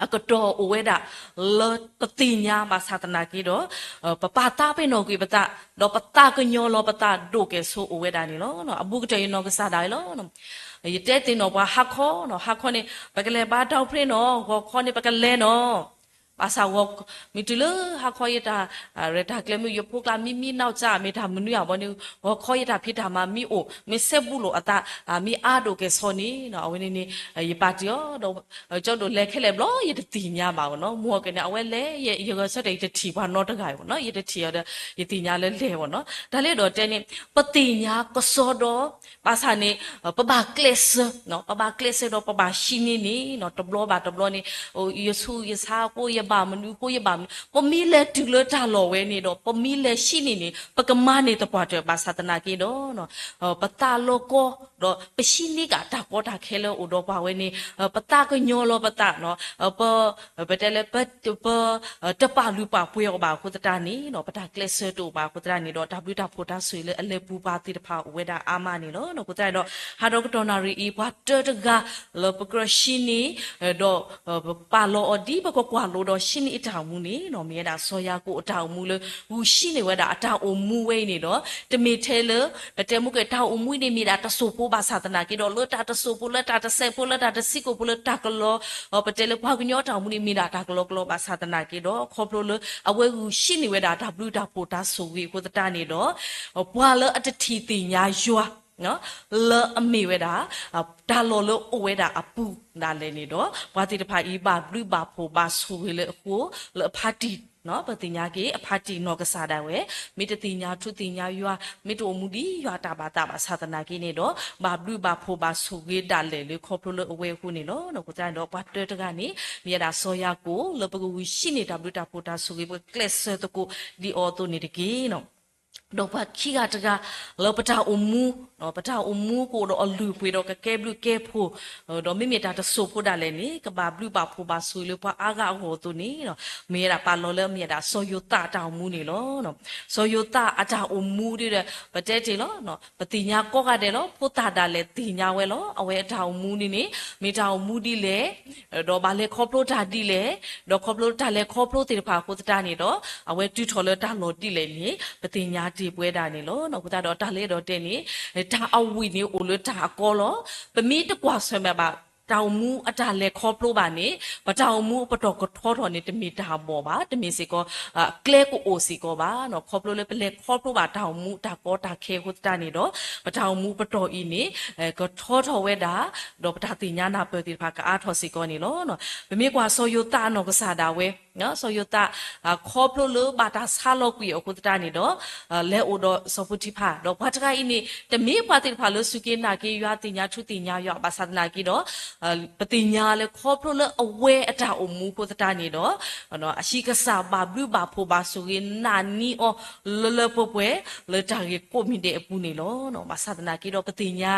အကတီၢ်အိၣ်ဝဲဒၣ် လၢပသ့ၣ်ညါဘၣ်ဆၣ်သနာ်က့ဒီး ပပာ်သးပ့ၤနီၣ်ကွံာ်ပသး ဒီးပသးကညီၤလီၤပသးဒိၣ်ကဲၣ်ဆိးအိၣ်ဝဲဒၣ်န့ၣ်လီၤ. အဘူးကတၢၢ်ယနီၢ်ကစၢ်ဒၣ်ဝဲလီၤ. ယတဲသ့ၣ်နီၣ်ပှၤဟါခီနီၤ ဟါခီန့ၣ် ပကလဲၤဘါတီဖျ့နီၤ ဂီၤခီန့ၣ် ပကလဲၤနီၤ ဘၣ်ဆၣ်ဂီၤ မ့ၢ်တုၤလၢဟါခီယတၢ် ရဲၣ်တၢ်ကျဲၤမ့ၢ် ယဖိကျါမံမံနီၢ်ကစၢ် မ့ၢ်တၢ်မနုၤအဘီန့ၣ် ဂီၤခီယတၢ်ဖံးတၢ်မၤမံအိၣ် မ့ၢ်စဲဘူးလိာ်အသး မ့ၢ်အါဒိၣ်ကဲၣ်ဆိးန့ၣ် အဝဲန့ၣ်န့ၣ် ယပာ်တ့ၢ်အီၤဒီး ကၠီဒိၣ်လဲၤခဲလၢာ်ဘျီ ယတသ့ၣ်ညါဘၣ်အီၤနီၤ မုၢ်အီၤကန့ၣ် အဝဲလဲၤ ယဂဲၤဆၢထၢၣ် ယတထံၣ်ပှၤနီတဂၤအံၤဘၣ်နီၤ ယတထံၣ်အီၤဒီး ယသ့ၣ်ညါလၢလဲၤဘၣ်နီၤ တၢ်လၢဒီးတဲန့ၣ် ပသ့ၣ်ညါကစီဒီ ဘၣ်ဆၣ်န့ၣ် ပဘၣ်ကျဲးစၢး ပဘၣ်ကျဲးစၢးဒီးပဘၣ်ဟံးန့ၢ်န့ၣ် တဘျီဘၣ်တဘျီန့ၣ် ယဆူးယဆါအဃိ ယဘၣ်မနုၤအဃိ ယဘၣ်မနုၤ ပမ့ၢ်လဲၤတုၤလၢတၢ်လီၢ်ဝဲန့ၣ်ဒီး ပမ့ၢ်လဲၤဟံးန့ၢ်န့ၣ် ပကမၤန့ၢ်သပှၢ်တၢၢ် ဘၣ်ဆၣ်သနာ်က့ဒီး ပသးလီၤကီ ဒီးပဟံးန့ၢ်က့ၤတၢ်ကီတၢ်ခဲလၢအိၣ်ဒီးပှၤဝဲန့ၣ် ပသးကညီၤလီၤပသး ပ ပတဲလၢ ပ ပ တပာ်လုၢ်ပာ်ပှ့ၤအီၤဘၣ်အဃိသတးန့ၣ် ပတၢ်ကျဲးစၢးတအိၣ်ဘၣ်အဃိသတးန့ၣ်ဒီး တၢ်ဘျုးတၢ်ဖှိၣ်တၢ်ဆိၣ်ဂ့ၤလၢအလဲၤပူၤပှၤသ့ၣ်တဖၣ်အိၣ်ဝဲဒၣ်အါမးန့ၣ်လီၤ. အဃိသတးဒီး ဟးဒီးကတီၢ်နၣ်ရံၣ်အံၤ ပှၤတၢတဂၤလၢပကြၢးဟံးန့ၢ် ဒီး ပပာ်လီၤအီၤဒ်ပကကွၢ်လိဒီးဟံးန့ၢ်အတၢ်အိၣ်မူန့ၣ် မ့ၢ်ဝဲဒၣ်စီၤယၤကိာ်အတၢ်အိၣ်မူလၢ ဂုာ်ဟံးန့ၢ်ဝဲဒၣ်အတၢ်အိၣ်မူဝဲအံၤန့ၣ်ဒီး တမ့ၢ်ထဲလၢ ပတဲမ့ၢ်က့ၤတၢ်အိၣ်မူအံၤန့ၣ်မ့ၢ်ဒၣ်တစိၢ်ဖိဘၣ်ဆၣ်သနာ်က့ဒီး လၢတၢ်တစိၢ်ဖိ လၢတၢ်တစဲးဖိ လၢတၢ်တဆံးကိာ်ဖိ လၢတၢ်ကလီၤ ပတဲလၢပှၤကညီတၢ်အိၣ်မူန့ၣ်မ့ၢ်ဒၣ်တၢ်ကလီကလီဘၣ်ဆၣ်သနာ်က့ဒီး ခီဖျိလၢအဝဲဂုာ်ဟံးန့ၢ်ဝဲဒၣ်တၢ်ဘျုးတၢ်ဖှိၣ်တၢ်ဆိၣ်ဂ့ၤအဃိသတးန့ၣ်ဒီး ပှၤလၢအတထံၣ်သ့ၣ်ညါယွၤ လၢအမ့ၢ်ဝဲဒၣ် တၢ်လီၢ်လၢအိၣ်ဝဲဒၣ်အပူၤဒၣ်လဲာ်န့ၣ်ဒီး ပှၤသ့ၣ်တဖၣ်အံၤဘၣ်ဘျုးဘၣ်ဖှိၣ်ဘၣ်ဆိၣ်ဂ့ၤလၢအဃိ လၢအဖါတံၢ် ပသ့ၣ်ညါက့ၤ အဖါတံၢ်နီၢ်ကစၢ်ဒၣ်ဝဲ မ့ၢ်တသ့ၣ်ညါထူသ့ၣ်ညါယွၤ မ့ၢ်တအိၣ်မူဒ်ယွၤတၢ်ဘၣ်သးဘၣ်ဆၣ်သနာ်က့န့ၣ်ဒီး ဘၣ်ဘျုးဘၣ်ဖှိၣ်ဘၣ်ဆိၣ်ဂ့ၤဒၣ်လဲာ်လၢခီဖျိလၢအဝဲအဃိန့ၣ်လီၤ. အဃိသတးဒီး ပှၤတၢတဂၤန့ၣ် မ့ၢ်ဝဲဒၣ်စီၤယၤကိာ် လၢပကဂုာ်ဟံးန့ၢ်တၢ်ဘျုးတၢ်ဖှိၣ်တၢ်ဆိၣ်ဂ့ၤ ပကကျဲးစၢးသကိးဒ်အီၤအသိးန့ၣ်တက့ၢ်. ဒီးပှၤခံဂၤတဂၤ လၢပတၢ်အိၣ်မူ ပတၢ်အိၣ်မူကအိၣ်ဒီးအလုၢ်အပှ့ၤဒီးကကဲဘျုးကဲဖှိၣ် ဒီးမ့မ့ၢ်တၢ်တစိၢ်ဖိဒၣ်လဲာ်န့ၣ် ကဘၣ်ဘျုးဘၣ်ဖှိၣ်ဘၣ်ဆိၣ်ဂ့ၤလၢပှၤအါဂၤအဂီၢ်အသိးန့ၣ် မ့ၢ်ဝဲဒၣ်ပာ်လီၤလၢမ့ၢ်ဝဲဒၣ်စီၤယိၤသးအတၢ်အိၣ်မူန့ၣ်လီၤ. စီၤယိၤသးအတၢ်အိၣ်မူဒ်ဒီး ပတဲတ့ၢ်လီၤ ပသ့ၣ်ညါကိးဂၤဒဲးလီၤ. ဖိသၣ်ဒၣ်လဲာ်သ့ၣ်ညါဝဲလီၤ. အဝဲအတၢ်အိၣ်မူန့ၣ်န့ၣ် မ့ၢ်တၢ်အိၣ်မူဒ်လဲၣ် ဒီးဘၣ်လဲၤခီဖျိတၢ်ဒ်လဲၣ်, ဒီးခီဖျိတၢ်လဲၤခီဖျိသ့ၣ်တဖၣ်အဃိသတးန့ၣ်ဒီး အဝဲတုၤထီၣ်လၢတၢ်လီၢ်ဒ်လဲၣ်န့ၣ် ပသ့ၣ်ညါတ့ၢ်ပဝဲဒၣ်န့ၣ်လီၤ. အဃိသတးဒီးတၢ်လၢအဲၣ်ဒိးတဲန့ၣ် တၢ်အဝံၣ်န့ၣ်အိၣ်လၢတၢ်အကီလီၤ. ပမ့ၢ်တကွၢ်ဆၢၣ်မဲာ်ဘၣ် တၢ်အိၣ်မူအတၢ်လဲၤခီဖျိဘၣ်န့ၣ် ပတၢ်အိၣ်မူအပတီၢ်ကထီထီၣ်န့ၣ် တမ့ၢ်တၢ်ဘီၣ်ဘၣ်, တမ့ၢ်စ့ၢ်ကီး ကျဲကအိၣ်စ့ၢ်ကီးဘၣ်. ခီဖျိလၢပလဲၤခီဖျိဘၣ်တၢ်အိၣ်မူတၢ်ကီတၢ်ခဲအဃိသတးန့ၣ်ဒီး ပတၢ်အိၣ်မူပတီၢ်အံၤန့ၣ် ကထီထီၣ်ဝဲဒၣ်, ဒီးပတၢ်သ့ၣ်ညါနၢ်ပၢၢ်သ့ၣ်တဖၣ်ကအါထီၣ်စ့ၢ်ကီးန့ၣ်လီၤ. ပမ့ၢ်ကွၢ်စီၤယိၤသးအနီၢ်ကစၢ်ဒၣ်ဝဲ စီၤယိၤသး ခီဖျိလၢဘၣ်တၢ်ဆါလီၤကွံာ်အဃိသတးန့ၣ်ဒီး လဲၤအိၣ်ဒီးစီၤပူၤတံၤဖၣ်, ဒီးပှၤတဂၤအံၤန့ၣ် တမ့ၢ်ပှၤသ့ၣ်တဖၣ်လၢစူၢ်က့ၤနာ်က့ၤယွၤ သ့ၣ်ညါထူသ့ၣ်ညါယွၤ ဘၣ်ဆၣ်သနာ်က့ဒီး ပသ့ၣ်ညါလၢခီဖျိလၢအဝဲအတၢ်အိၣ်မူအဃိသတးန့ၣ်ဒီး အဟံၣ်ကစၢ်ဘၣ်ဘျုးဘၣ်ဖှိၣ်ဘၣ်ဆိၣ်ဂ့ၤနာ်န့ၢ်အီၤ လၢလၢပှဲၤပှဲၤ လၢတၢ်ဂ့ၢ်ကိးမံၤဒဲးအပူၤန့ၣ်လီၤ. ဘၣ်ဆၣ်သနာ်က့ဒီး ပသ့ၣ်ညါ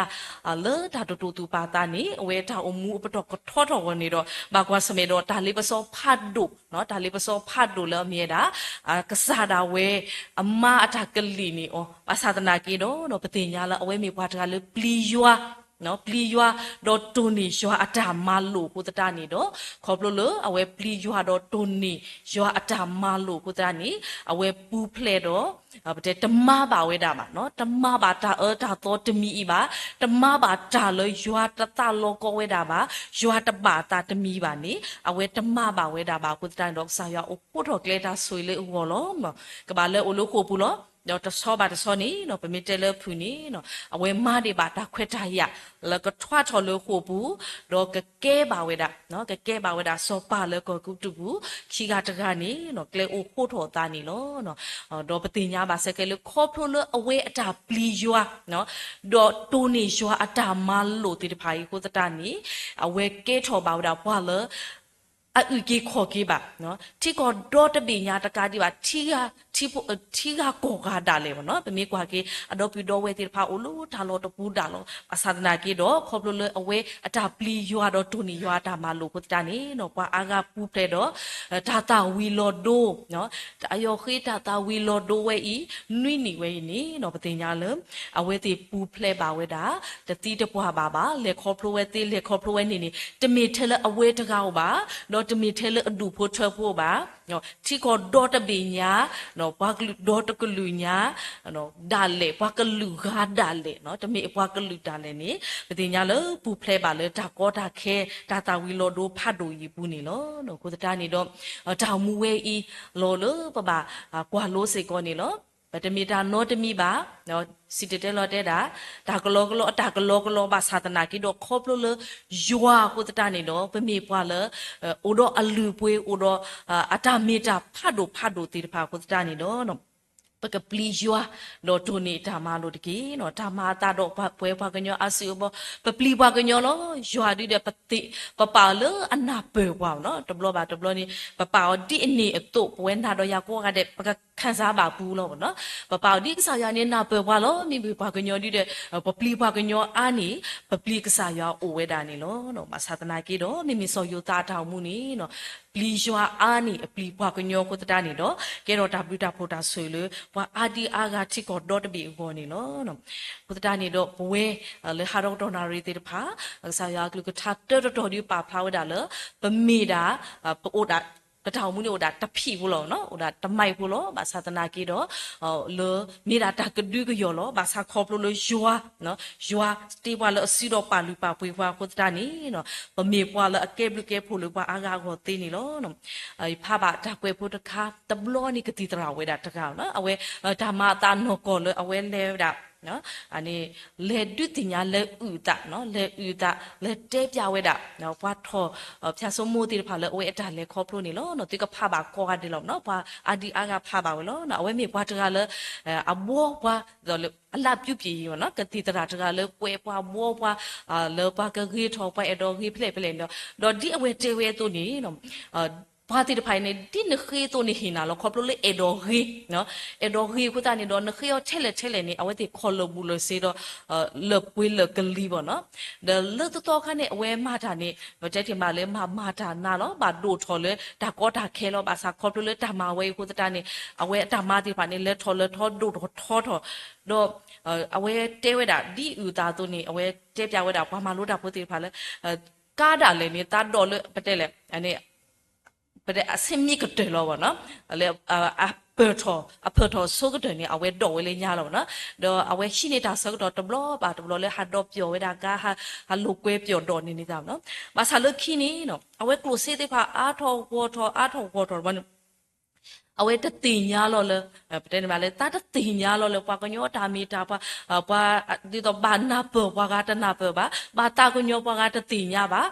လၢတၢ်တတူၢ်သူၣ်ပာ်သးန့ၣ် အဝဲတၢ်အိၣ်မူအပတီၢ်ကထီထီၣ်အဂီၢ်န့ၣ်ဒီး ဘၣ်ကွၢ်ဆၢၣ်မဲာ်ဒီးတၢ်လ့ပစီဖးဒိၣ်, တၢ်လ့ပစီဖးဒိၣ်လၢအမ့ၢ်ဝဲဒၣ် ကစၢ်ဒၣ်ဝဲ အမါအတၢ်ကလံၣ်န့ၢ်အီၤ, ဘၣ်ဆၣ်သနာ်က့ဒီး ပသ့ၣ်ညါလၢအဝဲမ့ၢ်ပှၤတဂၤလၢပျံၤယွၤ ပျံၤယွၤ ဒီးတိၢ်န့ၢ်ယွၤအတၢ်မၤလိာ်အဃိသတးန့ၣ်ဒီး ခီဖျိလၢအဝဲပျံၤယွၤဒီးတိၢ်န့ၢ်ယွၤအတၢ်မၤလိာ်အဃိသတးန့ၣ် အဝဲပူၤဖျဲးဒီး ပတဲတမၤဘၣ်ဝဲဒၣ်ဘၣ်, တမၤဘၣ်တၢ်အၢတၢ်သီတမံၤအံၤဘၣ်, တမၤဘၣ်တၢ်လၢယွၤတသးလီကီဝဲဒၣ်ဘၣ်, ယွၤတဘၣ်သးတမံၤဘၣ်န့ၣ် အဝဲတမၤဘၣ်ဝဲဒၣ်ဘၣ်အဃိသတးန့ၣ်ဒီး ကစၢ်ယွၤအိၣ်ဖှိၣ်ထီၣ်ကျဲတၢ်ဆိၣ်ဂ့ၤလၢအဂီၢ်လီၤ. ကဘၣ်လဲၤအိၣ်လၢဃိာ်ပူၤလီၤ. ဒီးတဆီဘၣ်တဆီန့ၣ် ပမ့ၢ်တဲလၢဖုၣ်န့ၣ် အဝဲမၤဒံးဘၣ်တၢ်ခွဲးတၢ်ယာ် လၢကထွါထီၣ်လၢဃိာ်ပူၤ ဒီးကကဲဘၣ်ဝဲဒၣ်, ကကဲဘၣ်ဝဲဒၣ်စီၤပၤလၢကီၢ်ကူတူၢ်ပူၤ ခံဂၤတဂၤန့ၣ် ကျဲအိၣ်ဃိထီၣ်အသးန့ၣ်လီၤ. ဒီးပသ့ၣ်ညါဘၣ်ဆၢက့ၤလၢခီဖျိလၢအဝဲအတၢ်ပျံၤယွၤ ဒီးတိၢ်န့ၢ်ယွၤအတၢ်မၤလိာ်သ့ၣ်တဖၣ်အံၤအဃိသတးန့ၣ် အဝဲကဲထီၣ်ဘၣ်ဝဲဒၣ်ပှၤလၢ အအုၣ်က့ၤခီၣ်က့ၤဘၣ်, ထံကီၢ်ဒီတဘ့ၣ်ညါတကးဒံးဘၣ် ထံဂၤကီၢ်ဂၤဒၣ်လဲာ်ဘၣ်နီၤ. ပမ့ၢ်ကွၢ်က့ၤ အဒီပုၢ်ဒီဝဲၢ်သ့ၣ်တဖၣ်အိၣ်လၢတၢ်လီၢ်တပူၤဒၣ်လီၤ. ဘၣ်ဆၣ်သနာ်က့ဒီး ခီဖျိလၢအဝဲအတၢ်ပျံၤယွၤဒီးတိၢ်န့ၢ်ယွၤအတၢ်မၤလိာ်အဃိသတးန့ၣ် ပှၤအါဂၤပူၤဖျဲးဒီး တၢ်သၣ်ဝံၤလီၤဒိ တၢ်အယီၢ်ဃ့တၢ်သၣ်ဝံၤလီၤဒိဝဲအံၤ နွံနံၣ်ဝဲအံၤန့ၣ် ပသ့ၣ်ညါလၢ အဝဲသ့ၣ်ပူၤဖျဲးဘၣ်ဝဲဒၣ် တသံတပှၢ်ဘၣ်ဘၣ် လဲၤခီဖျိဝဲသ့ လဲၤခီဖျိဝဲန့ၣ်န့ၣ် တမ့ၢ်ထဲလၢအဝဲတဂၤဧိၤဘၣ်, ဒီးတမ့ၢ်ထဲလၢအဒူၣ်ဖိထၢဖိဘၣ်, ထံကီၢ်ဒီတဘ့ၣ်ညါ ပှၤကလုာ်ဒီတကလုာ်ညါ ဒၣ်လဲာ် ပှၤကလုာ်ဂၤဒၣ်လဲာ် တမ့ၢ်အပှၤကလုာ်ဒၣ်လဲာ်န့ၣ် ပသ့ၣ်ညါလၢပူၤဖျဲးဘၣ်လၢတၢ်ကီတၢ်ခဲ တၢ်သၣ်ဝံၤလီၤဒိဖးဒိၣ်အံၤအပူၤန့ၣ်လီၤ. အဃိသတးန့ၣ်ဒီး တၢ်အိၣ်မူဝဲအံၤလီၤလၢပဘၣ်ကွၢ်လိစ့ၢ်ကီးန့ၣ်လီၤ. ပတမ့ၢ်တၢ်နီတမံၤဘၣ်, စံၣ်တဲၤတဲလီၤတဲဒၣ် တၢ်ကလီကလီ အတၢ်ကလီကလီဘၣ်ဆၣ်သနာ်က့ဒီး ခီဖျိလၢယွၤအဃိသတးန့ၣ်ဒီး ပမ့ၢ်ပှၤလၢ အိၣ်ဒီးအလုၢ်အပှ့ၤ အိၣ်ဒီး အတၢ်မ့ၢ်တၢ်ဖးဒိၣ်ဖးဒိၣ်သ့ၣ်တဖၣ်အဃိသတးန့ၣ်ဒီး ပကပျံၤယွၤ ဒီးတိၢ်န့ၢ်တၢ်မၤလိာ်တက့ၢ်. တၢ်မၤအသးဒီးပဝဲပှၤကညီအါစုအါဘီ ပပျံၤပှၤကညီလီၤ. ယွၤဒုဒီး ပပာ်အီၤလၢအနၢ်ပၢၢ်ပှၤနီၤ. တဘျီဘၣ်တဘျီန့ၣ် ပပာ်အီၤဒ်အန့ၣ်အသိး ပဝဲနၤဒီးယၤကိးဂၤဒဲး ပကခံစားဘၣ်ပူၤလီၤနီၤ. ပပာ်အီၤဒ်ကစၢ်ယွၤန့ၣ် နၢ်ပၢၢ်ပှၤလီၤ. မ့မ့ၢ်ပှၤကညီဒုဒီး ပပျံၤပှၤကညီအါန့ၢ် ပပျံၤကစၢ်ယွၤအိၣ်ဝဲဒၣ်န့ၣ်လီၤ. ဘၣ်ဆၣ်သနာ်က့ဒီး မ့မ့ၢ်စီၤယိၤသးအတၢ်အိၣ်မူန့ၣ် ပျံၤယွၤအါန့ၢ် အပျံၤပှၤကညီအဃိသတးန့ၣ်ဒီး ကဲထီၣ်တၢ်ဘျုးတၢ်ဖှိၣ်တၢ်ဆိၣ်ဂ့ၤလၢ ပှၤအါဒံအါဂၤထံကီၢ်ဒီတဘ့ၣ်အဂီၢ်န့ၣ်လီၤ. အဃိသတးန့ၣ်ဒီး ပဝဲ လၢဟးဒီကတီၢ်နၣ်ရံၣ်သ့ၣ်တဖၣ် ကစၢ်ယွၤအကလုၢ်ကထါတၢတတီၤဒုးပာ်ဖျါဝဲဒၣ်လၢ ပမ့ၢ်ဒၣ် ပအိၣ်ဒၣ် ပတၢ်အိၣ်မူန့ၣ်အိၣ်ဒၣ်တဖံးဖိလီၤ, အိၣ်ဒၣ်တမံးဖိလီၤ. ဘၣ်ဆၣ်သနာ်က့ဒီး လၢမ့ၢ်ဒၣ်တၢ်ကဒုကယီၢ်လီၤ. ဘၣ်ဆၣ်ခီဖျိလၢယွၤ ယွၤတ့ပှၤလၢအစုဒီးပာ်လုၢ်ပာ်ပှ့ၤပှၤအဃိသတးန့ၣ် ပမ့ၢ်ပှၤလၢအကဲဘျုးကဲဖှိၣ်လၢပှၤအါဂၤအဂီၢ်သ့န့ၣ်လီၤ. ယဖးဘၣ်တၢ်ကွဲးဖိတခါ တဘျီန့ၣ်ကသံၣ်သရၣ်ဝဲဒၣ်တဂၤလီၤ. အဝဲ တၢ်မၤအသးနီၢ်ကီၢ်လၢအဝဲလဲၤဝဲဒၣ် န့ၣ် လဲၤဒုးသ့ၣ်ညါလဲၤအုၣ်အသး လဲၤအုၣ်အသး လဲၤတဲပျးဝဲဒၣ် ပှၤထီၣ်ဖၠၣ်စိမိၢ်သ့ၣ်တဖၣ်လၢအဝဲအတၢ်လဲၤခီဖျိန့ၣ်လီၤ. သုကဖးဘၣ်ကိးဂၤဒဲးလီၤ. ပှၤအါဒံအါဂၤဖးဘၣ်ဝဲလီၤ. အဝဲမ့ၢ်ပှၤတဂၤလၢ အဘှီပှၤ အလၢပျူပျံၤအံၤ ကသံၣ်သရၣ်တဂၤလၢကွဲးပှၤဘှီပှၤ လၢပှၤကဂ့ၤထီၣ်ပှၤအဲၣ်ဒိးဂ့ၤဖျဲၣ်ဖျဲၣ်န့ၣ်ဒီး ဒီးဒ်အဝဲတဲဝဲအသိးန့ၣ် ပှၤသ့ၣ်တဖၣ်အံၤန့ၣ် ဒ်နဃ့အသိးန့ၣ်ဟ့ၣ်နၤလီၤ. ခီဖျိလၢအဲၣ်ဒိးဂ့ၤ အဲၣ်ဒိးဂ့ၤအဃိသတးန့ၣ်ဒီး နဃ့အီၤထဲလဲၣ်ထဲလဲၣ်န့ၣ် အဝဲသ့ၣ်ခီၣ်လၢာ်ဘူးလၢာ်စ့ဒီး လၢာ်ပှ့ၤလၢာ်ကလံၤဘၣ်နီၤ. ဒီးလၢတသီခါန့ၣ် အဝဲမၤတၢ်န့ၣ် ပတဲတ့ၢ်မးလၢမၤမၤတၢ်နးလီၤ. ဘၣ်ဒိၣ်ထီၣ်လၢတၢ်ကီတၢ်ခဲလီၤ. ဘၣ်ဆၣ်ခီဖျိလၢတၢ်မၤဝဲအံၤအဃိသတးန့ၣ် အဝဲအတၢ်မၤသ့ၣ်တဖၣ်န့ၣ် လဲၤထီၣ်လဲၤထီဒိၣ်ထီၣ်ထီထီၣ် ဒီး အဝဲတဲဝဲဒၣ် ဒ်အုၣ်သးအသိးန့ၣ် အဝဲတဲပျးဝဲဒၣ် ပှၤမၤလိတၢ်ဖိသ့ၣ်တဖၣ်လၢ ကါဒၣ်လဲာ်န့ၣ် သးဒိၣ်လၢပတဲလဲၣ်န့ၣ် ပတဲအဆ့မံကတၢၢ်လီၤဘၣ်နီၤ. လၢ ပၢၢ်ထီၣ် အပၢၢ်ထီၣ်ဆိကတၢၢ်န့ၣ် အဝဲဒိးဝဲလၢညါလီၤနီၤ. ဒီးအဝဲဟံးန့ၢ်တၢ်ဆၢကတီၢ်တဘျီဘၣ်တဘျီလၢဟးဒီးပျီၣ်ဝဲဒၣ်ကါ ဟးလိာ်ကွဲပျီၣ်ဒီးန့ၣ်န့ၣ်သးနီၤ. ဘၣ်ဆၣ်လၢခံန့ၣ်နီၤ အဝဲကျိၣ်စ့သ့ၣ်တဖၣ်အါထီၣ်ဂီၢ်ထီၣ် အါထီၣ်ဂီၢ်ထီၣ်တဘျီန့ၣ် အဝဲတသ့ၣ်ညါလီၤလၢ ပတဲန့ၣ်ဘၣ်လၢ တၢ်တသ့ၣ်ညါလီၤလၢ ပှၤကညီတၢ်မ့ၢ်တၢ်ပှၤ ပှၤ ဒ်သိးဘၣ်နၢ်ပၢၢ်ပှၤဂၤတနၢ်ပၢၢ်ဘၣ်, ဘၣ်သးကညီၤပှၤဂၤတသ့ၣ်ညါဘၣ်,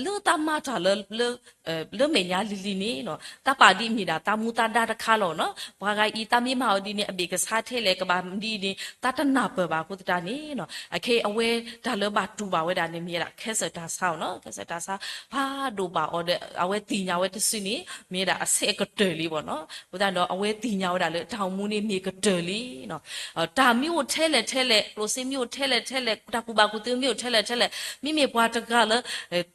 လၢတၢ်မၤတၢ်လၢ လၢမဲာ်ညါလံၤလံၤန့ၣ်နီၤ တၢ်ပာ်ဒ်မ့ၢ်ဒၣ်တၢ်မူတၢ်ဒါတခါလီၤနီၤ. ပှၤဂၤအံၤတၢ်မ့ၢ်မၤအီၤဒ်န့ၣ် အဘ့ၣ်ကဆါထဲလဲၣ် ကဘၣ်ဒ်န့ၣ် တၢ်တနၢ်ပၢၢ်ဘၣ်အဃိသတးန့ၣ်နီၤ အခဲအံၤအဝဲတၢ်လၢဘၣ်တူၢ်ဘၣ်ဝဲဒၣ်န့ၣ် မ့ၢ်ဝဲဒၣ်ခဲစၢၣ်တၢ်ဆါနီၤ. ခဲစၢၣ်တၢ်ဆါ ဖးဒိၣ်ဘၣ်အီၤဒီး အဝဲသ့ၣ်ညါဝဲတစုန့ၣ် မ့ၢ်ဝဲဒၣ်အဆဲးကတၢၢ်လံဘၣ်နီၤ. အဃိသတးဒီး အဝဲသ့ၣ်ညါဝဲဒၣ်လၢတၢ်အိၣ်မူန့ၣ်မ့ၢ်ကတၢၢ်လံနီၤ. တၢ်မ့ၢ်အိၣ်ထဲလဲၣ်ထဲလဲၣ် ကျိၣ်စ့မ့ၢ်အိၣ်ထဲလဲၣ်ထဲလဲၣ် တၢ်ကူၣ်ဘၣ်ကူၣ်သ့မ့ၢ်အိၣ်ထဲလဲၣ်ထဲလဲၣ် မ့မ့ၢ်ပှၤတဂၤလၢ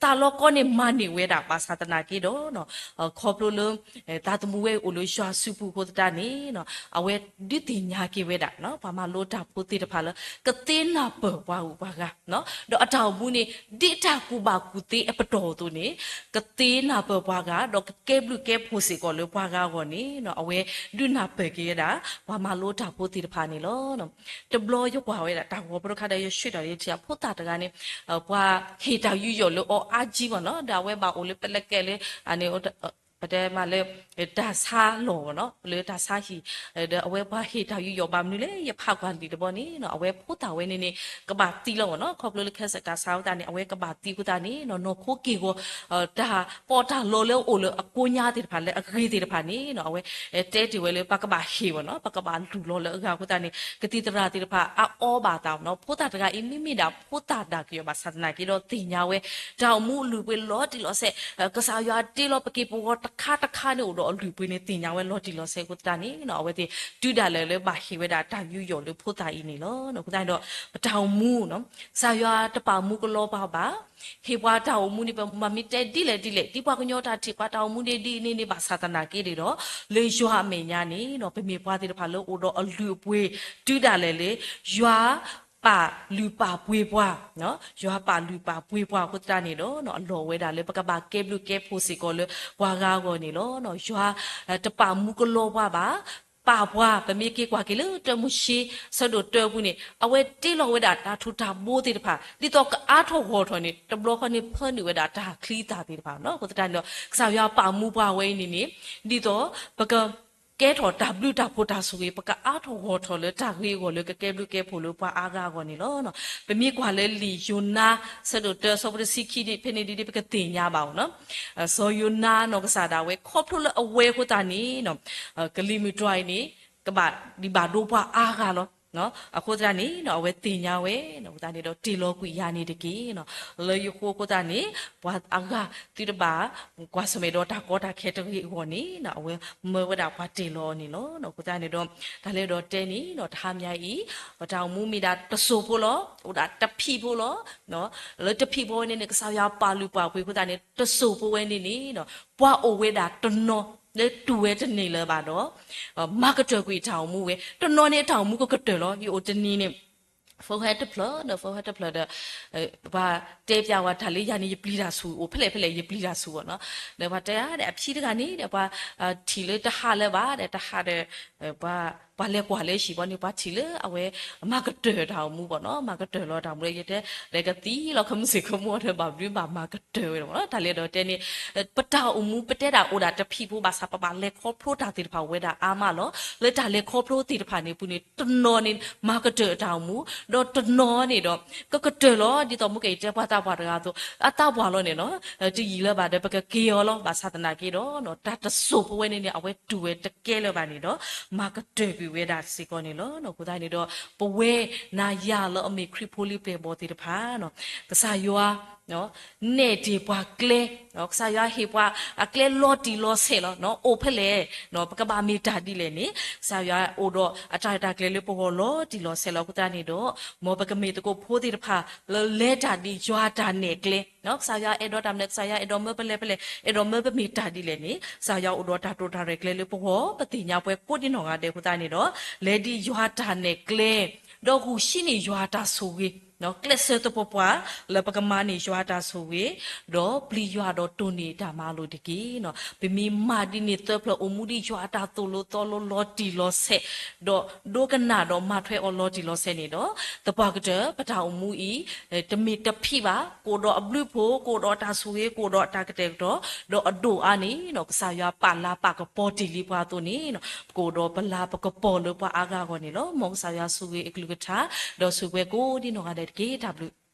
သးလီၤကီန့ၣ်မၤန့ၢ်ဝဲဒၣ် ဘၣ်ဆၣ်သနာ်က့ဒီးနီၤ ခီဖျိလၢ သးသမူဝဲအိၣ်လၢယွၤစုပူၤအဃိသတးန့ၣ်နီၤ အဝဲဒုးသ့ၣ်ညါက့ၤဝဲဒၣ် ပှၤမၤလိတၢ်ဖိသ့ၣ်တဖၣ်လၢ ကသ့နၢ်ပၢၢ်ပှၤဂုၤပှၤဂၤနီၤ. ဒီးအတၢ်အိၣ်မူန့ၣ် ဒ်တၢ်ကူၣ်ဘၣ်ကူၣ်သ့အပတီၢ်အသိးန့ၣ် ကသ့နၢ်ပၢၢ်ပှၤဂၤ ဒီးကကဲဘျုးကဲဖှိၣ်စ့ၢ်ကီးလၢပှၤဂၤအဂီၢ်န့ၣ်နီၤ အဝဲဒုးနၢ်ပၢၢ်က့ၤဝဲဒၣ် ပှၤမၤလိတၢ်ဖိသ့ၣ်တဖၣ်န့ၣ်လီၤ. တဘျီယကွၢ်ဝဲဒၣ် တၢ်ဂီၤဖိတခါဒီး ယဆှံးထီၣ်လၢထံၣ် ဖိသၣ်တဂၤန့ၣ် ပှၤဟ့ၣ်တၢ်ယူးယီၣ်လၢအီၤအါကံဘၣ်နီၤ ဒီးအဝဲဘၣ်အိၣ်လၢပလဲကဲလၢ အန့ၣ် ပတဲမးလၢ တၢ်ဆါလီၢ်ဘၣ်နီၤ လၢတၢ်ဆါဟံၣ် ဒီးအဝဲပှၤဟ့ၣ်တၢ်ယူးယီၣ်ဘၣ်မနုၤလဲၣ် ယဖးကွၢ်လံာ်တဘျီန့ၣ်နီၤ အဝဲဖိသၣ်ဝဲန့ၣ်န့ၣ် ကဘၣ်သံလီၤဘၣ်နီၤ ခီဖျိလၢခဲစၢၣ်တၢ်ဆါအဃိသတးန့ၣ် အဝဲကဘၣ်သံအဃိသတးန့ၣ်နီၤ နီၢ်ခိက့ၢ်ဂီၤ တၢ်ပီးတၢ်လီလၢအအိၣ်လၢအကိးညါသ့ၣ်တဖၣ်လၢအဂ့ၤသ့ၣ်တဖၣ်န့ၣ်နီၤ အဝဲတဲတ့ၢ်ဝဲလၢပကဘၣ်ဟ့ၣ်ဘၣ်နီၤ ပကဘၣ်လူၤလီၤလၢအဂၤအဃိသတးန့ၣ် ကသံၣ်သရၣ်သ့ၣ်တဖၣ်အအီဘၣ်သးနီၤ ဖိသၣ်တဂၤအံၤ မ့မ့ၢ်ဒၣ်ဖိသၣ်ဒၣ်ကယီၤဘၣ်ဆၣ်သနာ်က့ဒီးသ့ၣ်ညါဝဲ တၢ်အိၣ်မူအလုၢ်အပှ့ၤလီၤတံၢ်လီၤဆဲး ကစၢ်ယွၤတ့လီၤပက့ၢ်ပဂီၤတခါတခါန့ၣ်အိၣ်ဒီးအလုၢ်အပှ့ၤန့ၣ် သ့ၣ်ညါဝဲလီၤတံၢ်လီၤဆဲးအဃိသတးန့ၣ်နီၤ အဝဲသ့ၣ်တုၤဒၣ်လဲာ်လၢဘၣ်ဟ့ၣ်ဝဲဒၣ်တၢ်ယူးယီၣ်လၢဖိသၣ်အံၤန့ၣ်လီၤ. အဃိသတးန့ၣ်ဒီး ပတၢ်အိၣ်မူနီၤ ကစၢ်ယွၤတပာ်မူကလီပှၤဘၣ် ဟ့ၣ်ပှၤတၢ်အိၣ်မူန့ၣ် ပမၤမ့ၢ်တဲဒ်လဲၣ်ဒ်လဲၣ် ဒ်ပှၤကညီတၢ်ထံၣ်ပှၤတၢ်အိၣ်မူန့ၣ်ဒ်အံၤန့ၣ်န့ၣ် ဘၣ်ဆၣ်သနာ်က့န့ၣ်ဒီး လၢယွၤအမဲာ်ညါန့ၣ်နီၤ ပမ့ၢ်ပှၤသ့ၣ်တဖၣ်လၢအိၣ်ဒီးအလုၢ်အပှ့ၤ တုၤဒၣ်လဲာ်လၢ ယွၤပာ်လုၢ်ပာ်ပှ့ၤပှၤ ယွၤပာ်လုၢ်ပာ်ပှ့ၤပှၤအဃိသတးန့ၣ်ဒီး အလီၢ်ဝဲဒၣ်လၢပကဘၣ်ကဲဘျုးကဲဖှိၣ်စ့ၢ်ကီးလၢပှၤဂၤအဂီၢ်န့ၣ်လီၤ. ယွၤတပာ်မူကလီပှၤဘၣ် ပာ်ပှၤ ပမ့ၢ်က့ၤကွၢ်က့ၤလၢတၢမိၤၡ့ ဆၢဒိၣ်တၢအပူၤန့ၣ် အဝဲတ့လီၤဝဲဒၣ်တၢ်ထူးတၢ်ဘိသ့ၣ်တဖၣ် ဒ်သိးကအါထီၣ်ဂီၢ်ထီၣ်န့ၣ် တဘျီဃီန့ၣ်ဖၢနုာ်ဝဲဒၣ်တၢ်ချံသၣ်သ့ၣ်တဖၣ်နီၤ. အဃိသတးန့ၣ်ဒီး ကစၢ်ယွၤပာ်မူပှၤဝဲအံၤန့ၣ်န့ၣ် ဒ်သိးပက ကဲထီၣ်တၢ်ဘျုးတၢ်ဖှိၣ်တၢ်ဆိၣ်ဂ့ၤ ပကအါထီၣ်ဂီၢ်ထီၣ်လၢတၢ်ဂ့ၤအဂီၢ်လၢကကဲဘျုးကဲဖှိၣ်လၢပှၤအါဂၤအဂီၢ်န့ၣ်လီၤ. ပမ့ၢ်ကွၢ်လၢလံာ်ယိၤနါ ဆၢဒိၣ်တၢ အဆၢဖိတဆံခံဖဲန့ၣ်ဒ်န့ၣ် ပကသ့ၣ်ညါဘၣ်အီၤနီၤ စီၤယိၤနါနီၢ်ကစၢ်ဒၣ်ဝဲ ခီဖျိလၢအဝဲအဃိသတးန့ၣ်နီၤ ကလံၤမုၢ်တြီၤအံၤန့ၣ် ကဘၣ်ဒံးဘၣ်ဒိပှၤအါဂၤလီၤ. အဃိသတးန့ၣ်နီၤ အဝဲသ့ၣ်ညါဝဲ အဃိသတးန့ၣ်ဒီး တ့ၢ်လီၤကွံာ်ယၤန့ၣ်တက့ၢ်နီၤ. လၢယဃိအဃိသတးန့ၣ် ပှၤအါဂၤသုတဘၣ်ကွၢ်ဆၢၣ်မဲာ်ဒီးတၢ်ကီတၢ်ခဲတဂ့ၤအဂီၢ်န့ၣ်နီၤ အဝဲမၢဝဲဒၣ်ပှၤတ့ၢ်လီၤအီၤန့ၣ်လီၤ. အဃိသတးန့ၣ်ဒီး တၢ်လၢဒီးတဲန့ၣ်နီၤ တဟါမၠါအံၤ ပတၢ်အိၣ်မူမ့ၢ်ဒၣ်တစိၢ်ဖိလီၤ. အိၣ်ဒၣ်တဖံးဖိလီၤ. လၢတဖံးဖိဝဲန့ၣ်န့ၣ် ကစၢ်ယွၤပာ်လုၢ်ပာ်ပှ့ၤအဃိသတးန့ၣ် တစိၢ်ဖိဝဲန့ၣ်န့ၣ်နီၤ ပှၤအိၣ်ဝဲဒၣ်တနီၤ လၢတူၢ်ဝဲတန့ၢ်လၢၤဘၣ်ဒီး မၤကတၢၢ်ကွံာ်တၢ်အိၣ်မူဝဲ တနီၤန့ၣ်အတၢ်အိၣ်မူကကတၢၢ်လီၤ. ယအိၣ်တနံၤန့ၣ် ဖိဟဲတဖျၢၣ်ဒီး ဖိဟဲတဖျၢၣ်ဒီး ပှၤတဲပျးဝဲတၢ်လၢယၤန့ၣ် ယပျံၤတၢ်ဆူၣ် အိၣ်ဖဲလဲၣ်ဖဲလဲၣ် ယပျံၤတၢ်ဆူၣ်ဘၣ်နီၤ. ဒီးပှၤတဲဧါဒီး အဖံတဂၤန့ၣ်ဒီး ပှၤထံၣ်လၢတဟးလၢၤဘၣ်ဒီး တဟးဒီး ပှၤလဲၤကွၢ်လၢဟံၣ်ဘီန့ၣ် ပှၤထံၣ်လၢအဝဲ မၤကတၢၢ်တၢ်အိၣ်မူဘၣ်နီၤ မၤကတၢၢ်လီၤတၢ်အိၣ်မူလၢယတဲ လဲၤကသံလီၤ ကမုၢ်စ့ၢ်ကမူဒီး ဘၣ်ဘျုးဘၣ်မၤကတၢၢ်ဝဲဒၣ်ဘၣ်နီၤ. တၢ်လၢဒီးတဲန့ၣ် ပတၢ်အိၣ်မူပတဲဒၣ်အိၣ်ဒၣ်တဖံးဖိဘၣ်ဆၣ် ပဘၣ်လဲၤခီဖျိတၢ်သ့ၣ်တဖၣ်ဝဲဒၣ်အါမးလီၤ. လၢတၢ်လဲၤခီဖျိသ့ၣ်တဖၣ်န့ၣ်အပူၤန့ၣ် တနီၤန့ၣ် မၤကတၢၢ်တၢ်အိၣ်မူ ဒီးတနီၤန့ၣ်ဒီး ကကတၢၢ်လီၤ ဒ်သိးမုၢ်ကယတဲပှၤသးပှၢ်တဂၤအသိး အသးပှၢ်လီၤန့ၣ်နီၤ တယံာ်လၢၤဘၣ်ဒီး ပကက့ၤအီၤလီၤ. ဘၣ်ဆၣ်သနာ်က့ဒီး တၢ်တစိၢ်ဖိဝဲန့ၣ်န့ၣ် အဝဲတူၢ်ဝဲတကဲလၢၤဘၣ်န့ၣ်ဒီး မၤကတၢၢ်ကွံာ်ဝဲဒၣ်စ့ၢ်ကီးန့ၣ်လီၤ. အဃိသတးန့ၣ်ဒီး ပဝဲနၤယၤလၢအမ့ၢ်ခရံာ်ဖိလံၤပျဲၢ်ဘီၣ်သ့ၣ်တဖၣ် ကစၢ်ယွၤ နဲၣ်တ့ၢ်ပှၤကျဲ ကစၢ်ယွၤဟ့ၣ်ပှၤအကျဲလီၤတံၢ်လီၤဆဲးလီၤ. အိၣ်ဖဲလဲၣ် ပကဘၣ်မ့ၢ်တၢ်ဒ်လဲၣ်န့ၣ် ကစၢ်ယွၤအိၣ်ဒီးအတၢ်ရဲၣ်တၢ်ကျဲၤလၢပဂီၢ်လီၤတံၢ်လီၤဆဲးလီၤ. အဃိသတးန့ၣ်ဒီး မ်ပကမ့ၢ်သကိးဖိသ့ၣ်တဖၣ် လၢလဲၤတၢ်ဒ်ယွၤတၢ်နဲၣ်ကျဲ ကစၢ်ယွၤအဲၣ်ဒိးတၢ်မနုၤ ကစၢ်ယွၤအဲၣ်ဒိးမၢပလဲၤဖဲလဲၣ် အဲၣ်ဒိးမၢပမ့ၢ်တၢ်ဒ်လဲၣ်န့ၣ် ကစၢ်ယွၤအိၣ်ဒီးတၢ်တိာ်တၢ်ရဲၣ်ကျဲၤလၢပဂီၢ် ပသ့ၣ်ညါပှဲၤကိးဒံနီၢ်ဂၤဒဲးအဃိသတးန့ၣ်ဒီး လဲၤဒ်ယွၤတၢ်နဲၣ်ကျဲ ဒီးဂုာ်ဟံးန့ၢ်ယွၤတၢ်ဆိၣ်ဂ့ၤ ကျဲးစၢးသပှၢ်ပှၢ် လၢပကမၤန့ၢ်ယွၤအတၢ်ဆိၣ်ဂ့ၤ, ဒီးပျံၤယွၤဒီးတိၢ်န့ၢ်တၢ်မၤလိာ်တက့ၢ်. ပမ့ၢ်မၤဒ်န့ၣ်သၢဖျၢၣ် အိၣ်မူဒ်ယွၤအတၢ်သိၣ်လိသီလိလီၤတံၢ်လီၤဆဲး, ဒီးဒိကနၣ်ဒီးမၤထွဲအီၤလီၤတံၢ်လီၤဆဲးန့ၣ်ဒီး, သပှၢ်ကတၢၢ် ပတၢ်အိၣ်မူအံၤ တမ့ၢ်တဖံးဘၣ်, ကအိၣ်ဒီးအဘျုးအဖှိၣ်, ကအိၣ်ဒီးအတၢ်ဆိၣ်ဂ့ၤ, ကအိၣ်ဒီးအတၢ်ကတဲာ်ကတီၤ, ဒီးအဒိၣ်အါန့ၣ် ကစၢ်ယွၤပာ်လၤပာ်ကပီၤတ့ၢ်လံပှၤအသိးန့ၣ်, ပကအိၣ်ဒီးပလၤပကပီၤလၢပှၤအါဂၤအဂီၢ်န့ၣ်လီၤ. မ်ကစၢ်ယွၤဆိၣ်ဂ့ၤအကလုၢ်ကထါ, ဒီးဆိၣ်ဂ့ၤပှၤကိးဒံနီၢ်ဂၤဒဲးတက့ၢ်. တၢ်ဘျုး